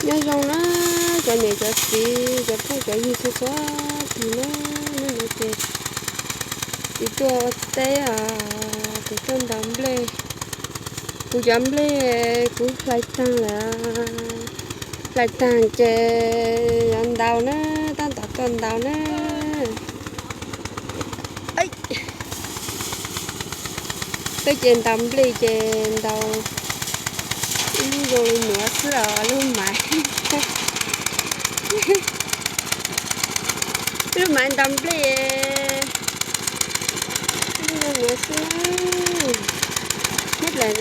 Nyob zoo na cov niam cov txiv cov phooj cov ywg txhua txhua tus na, hnub no ces kuv tuaj ua teb os, kuv tuaj ntaus nplej. Kuv cov nplej kuv hlais taag lawm, hlais taag ces yuav ntaus na, tab tom tuaj ntaus na. Peb ces ntaus nplej ces ntaus ib lub zoo li nuav xwb os, lub maiv, lub maiv ntaus nplej, lub zoo nuav xwb. Nyob dlaim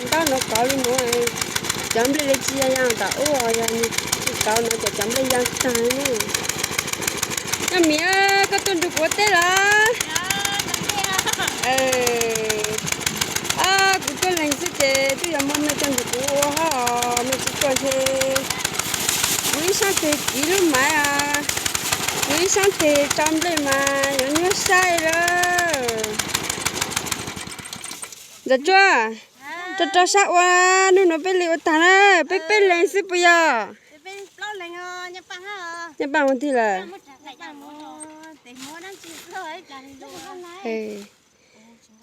ntaub nuav kov li nuav, cov nplej li tsis ya ya tom ub, yog tsis kov nuav ces cov nplej ya taag na. Nyob miv, koj tuaj nrug kuv ua teb los? Kuv tuaj leeg xwb ces twb yog muaj mej tuaj nrug kuv ua hab os, mej tsis tuaj ntshe kuv ib sab teg kiv lub maiv, kuv ib sab teg tso nplej mas yuav nyuaj saib lawm. Ntxawm Tsuag, rau rau sab ua, hnub nuav peb li ua taag na, peb peb leeg xwb puas yog? Nyob Paaj ua tig lawm.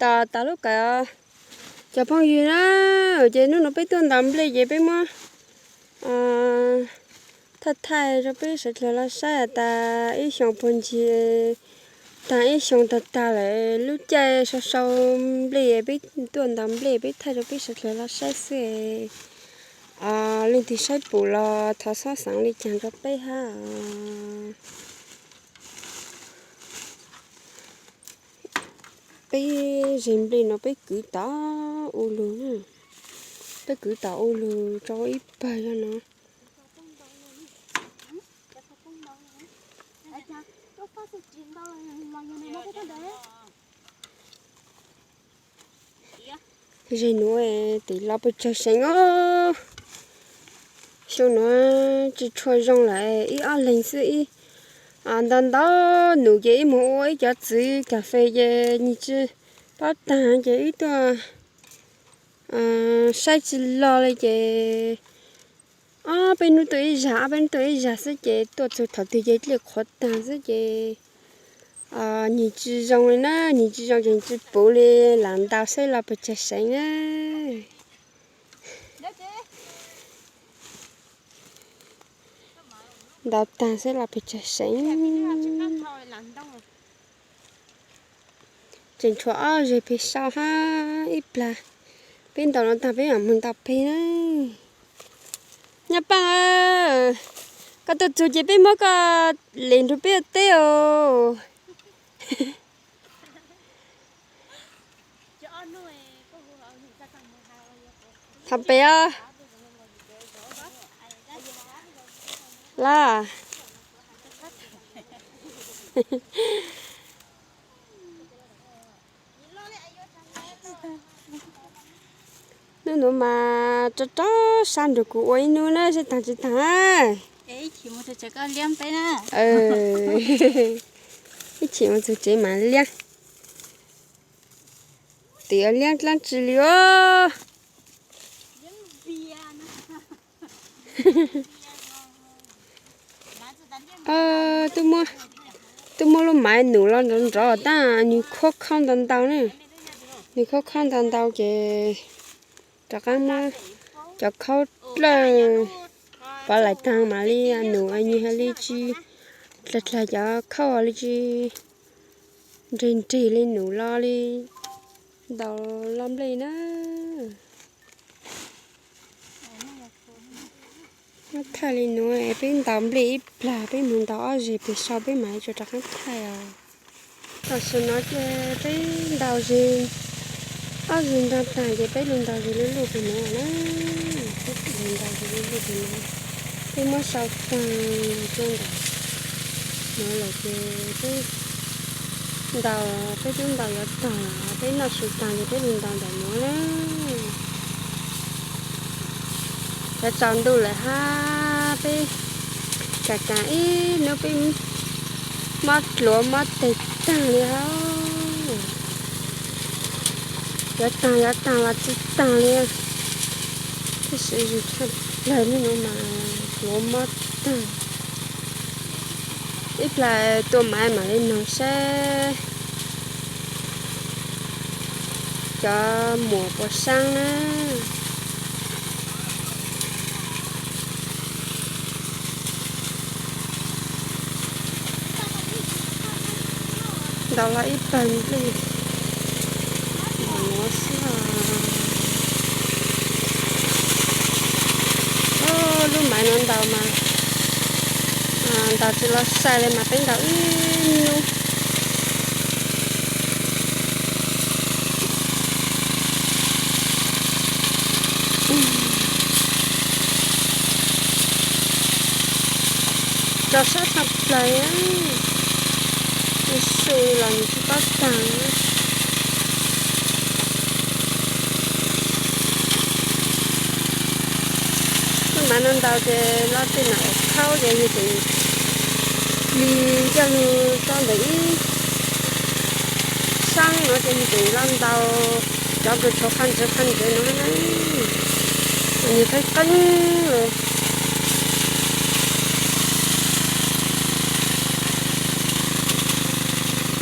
Tos tas lub kawm, cov phooj ywg na, ces hnub nuav peb tuaj ntaus nplej ces peb muab thaij thaij rau peb sawv dlawg los saib tas ib xyoos puag ncig, taag ib xyoos tag tag lawm, lub caij sau sau nplej peb tuaj ntaus nplej peb thaij rau peb sawv dlawg los saib xwb. Leej twg saib pum los thov xob xaav li caag rau peb hab. Peb zes nplej no peb kwv tom u lug na, peb kwv tom u lug rau ib pawg zog no. Zes nuav tes los pes tsawg seev os. Xyoo nuav tsis tshua zoo lawm, ib ob leeg xwb ib. Ntau ntau num ces ib mus ua ib cov txwv kas fes ces nyias tsis paub taag ces wb tuaj saib tsis log li ces ob peb hnub tuaj ib zag, ob peb hnub tuaj ib zag xwb ces tuaj txug thaum twg ces dlej qhuav taag xwb ces nyias tsis zoo li na, nyias tsis zoo ces tsis puv li, lam ntaus saib los pes tsawg seev na. Ntaus taag saib los pes tsawg seev. Tseem tshuav ob zeg peg sau hab ib plag. Peb ntaus no taag peb mam mus ntaus peg na. Nyaj Paaj, koj tuaj txug ces peb muab koj lem nrug peb ua teb os. Thaum pem os. Los. Hnub nuav mas rov rov sab nrug kuv ua ib hnub na, seb taag tsis taag. Ib chim mus txug tsev mas liab. Twb liab dlaab tsi li os. Twb muab lub maiv num los nrov nrov tab nwg khaub khaub ntau ntau ne. Nwg khaub khaub ntau ntau ces rov qaab muab cov khaub dlawj pov laim taag mam li num, nwg hab li tsis dlawg dlawg cov khaub li tsis nreg nreg li num los li ntaus los nplej na. Muab thaij li nuav, peb ntaus nplej ib plag, peb mus ntaus ob zeg peg sau peb mam li rov qaab thaij os. Tam sim no ces peb ntaus zeg, ob zeg nraag taag ces peb lug ntaus zeg luj luj peg nuav na. Peb lug ntaus zeg luj luj peg nuav, peb muab sau taag tuaj ntaus nuav lawm ces peb ntaus, peb twb ntaus yuav taag, peb noj su taag ces peb lug ntaus ntawm nuav na. Yuav tsaus ntuj lawm hab, peb kaam kaam ib hnub peb mob dluav mob teg taag li hab. Yuav taag yuav taag los tsis taag li. Tab sis zoo tshaj plaws li no mas pluav mob tag. Ib plag tua maiv mam li noog saib cov muam puas saab na. Ntaus los ib pawg nplej, ntaus nuav xwb. Lub maiv no ntaus mas ntaus tsis los sai li mas peb ntaus ib hnub. Rau sab tshaj plaws, su los nws tsis paub tag. Lub maiv no ntaus ces loj tej nam ua khaub ces yus tseem plig coj lug tso ntawm ib sab no ces yus tseem los ntaus cov kws tshuav qha ntawv qha ntawv no na, nws qeeb qeeb lawm.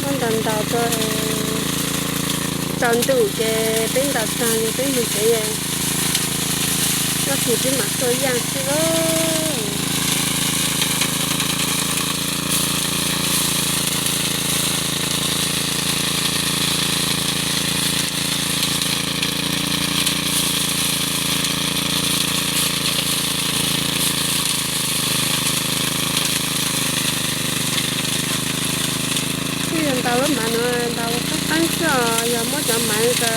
Muab ntaus ntaus txog tsaus ntuj ces peb ntaus tag ces peb mus tsev, tag kis peb mam tua yaaj xwb lauj. Twb yog ntaus lub maiv no ntaus qeeb qeeb xwb os, yog muab cov maiv ko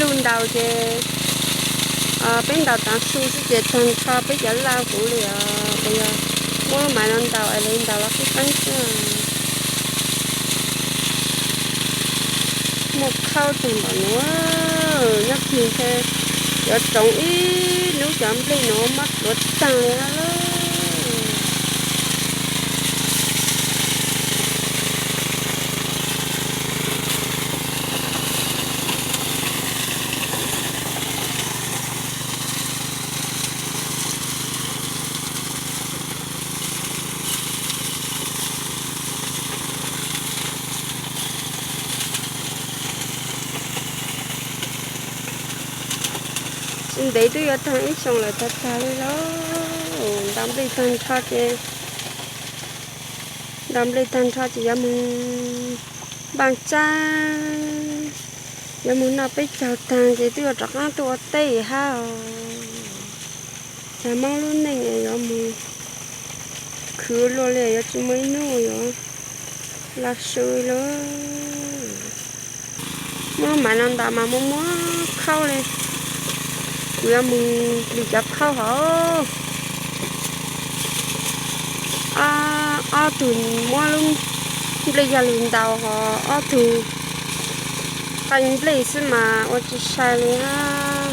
luj ntaus ces peb ntaus taav su xwb ces tag nrho peb cov laj huv li os. Yog muab lub maiv no ntaus es lawv ntaus los qeeb qeeb xwb. Muaj khaub tag npaum nuav, nyob kis ntshe yuav tsoov ib hnub cov nplej nuav mob pluav taag li lawm. Tsis ntev twb yuav tag ib xyoo lawm tag tag li lauj. Ntaus nplej tag nrho ces, ntaus nplej tag nrho ces yuav moog npaaj tsab, yuav moog noj peb caug taag ces twb yuav rov qaab tuaj ua teb hab os. Txag Moob lub neej yuav moog khwv luaj li, yuav tsis muaj ib hnub yuav laj su li. Muab lub maiv no ntaus mas muaj muaj khaub li. Kuv yuav moog plig cov khaub hov. Ob tug muab lub nplej yog lug ntaus hov, ob tug qee nplej xwb mas ua tsis sai li hab.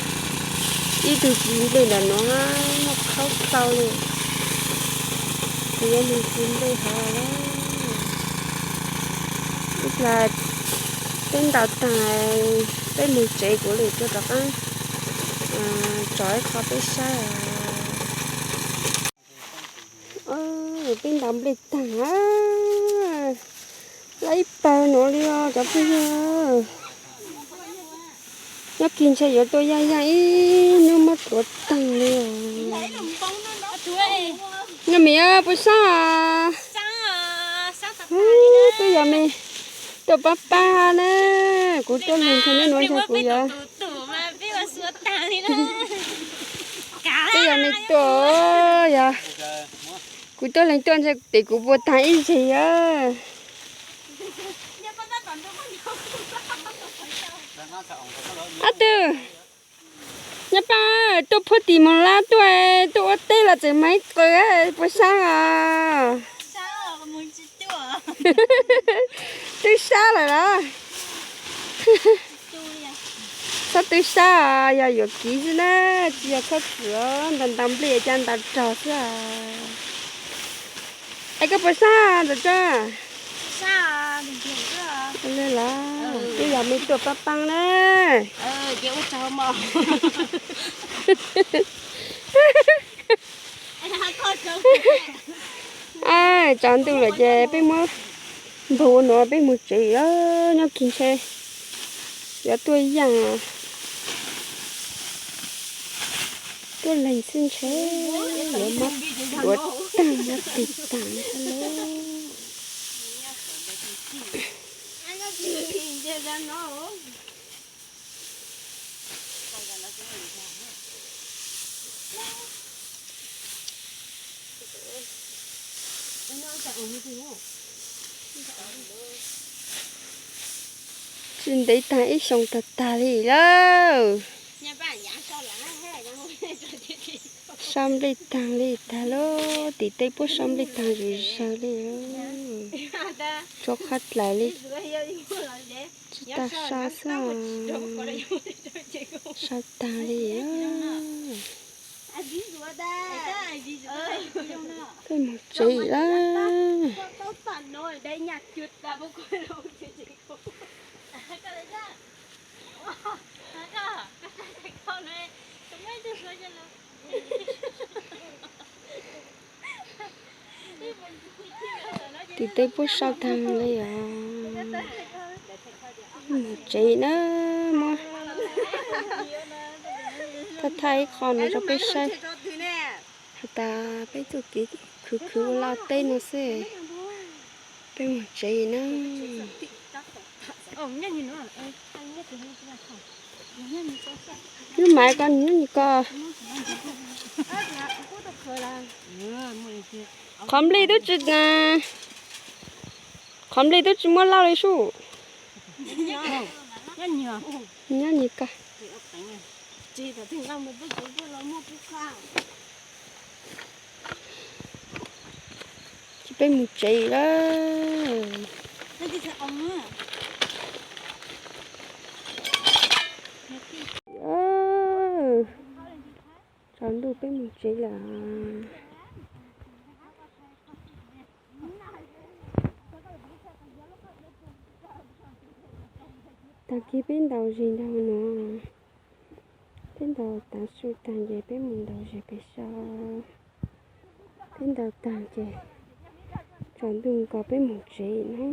Ib tug tsiv nplej ntawm nuav hab, muaj khaub dlhau li. Kuv yuav moog tsiv nplej hov lawm. Ib plag peb ntaus taag, peb moog tsev kuv lug tuaj rov qaab tso ib qho peb saib. Peb ntaus nplej taag, laj ib pawg nuav li os cov phooj ywg. Nyob kis ntshe yuav tuaj yaaj yaaj ib hnub mob pluav taag li os. Nyob me puas saab? Twb yog me tuaj pab pab na, kuv tuaj leeg ntshe neb nuav ntshe kuv yog, twb yog me tuaj, yog kuv tuaj leeg tuaj ntshe tes kuv puas taag ib ntsis os. Ob tug, nyob paab, tuaj puag tim moog lab tuaj, tuaj ua teb los tseem mas ib qws, puas saab os? Twb sab lawm los? Txhob twb sab os, yog yuam kev xwb na, tsis yog txhob txwm os, ntaus ntaus nplej ca ntaus rog xwb os. Es koj puas sab Ntxawm Tsab? Ua li los, twb yog me tuaj pab paab na. Tsaus ntuj lawm ces peb muab npog ua nuav peb mus tsev os. Nyob kis ntshe yuav tuaj yaaj, tuaj leeg xwb ntshe yuav mob, yuav taag mob tig taag lawm. Tsi ntev taag ib xyoo tag tag li lawm. Sau nplej taag li tag lawm, tim tej puab sau nplej taag zuj zug li, tso qhov dlais li, tsi tas sau xwb. Sau taag li. Peb moog tsev lawm. Tim tej puab sau taag li os. Moog tsev na, muab thaij thaij ib qho nuav rau peb saib. Has tas peb tuaj kev khwv khwv ua laj teb nuav xwb. Peb moog tsev na. Lub maiv ko nyob ni ko. Qhov nplej tub tsi, qhov nplej tub tsi muab lauj li sub. Nyob ni ko. Ces peb mus tsev lawm. Tsaus ntuj peb mus tsev lawm. Taag kig peb ntaus zis nraag nuav. Peb ntaus tav su taag ces peb mus ntaus zis pem saud. Peb ntaus taag ces tsaus ntuj nkaus peb mus tsev na.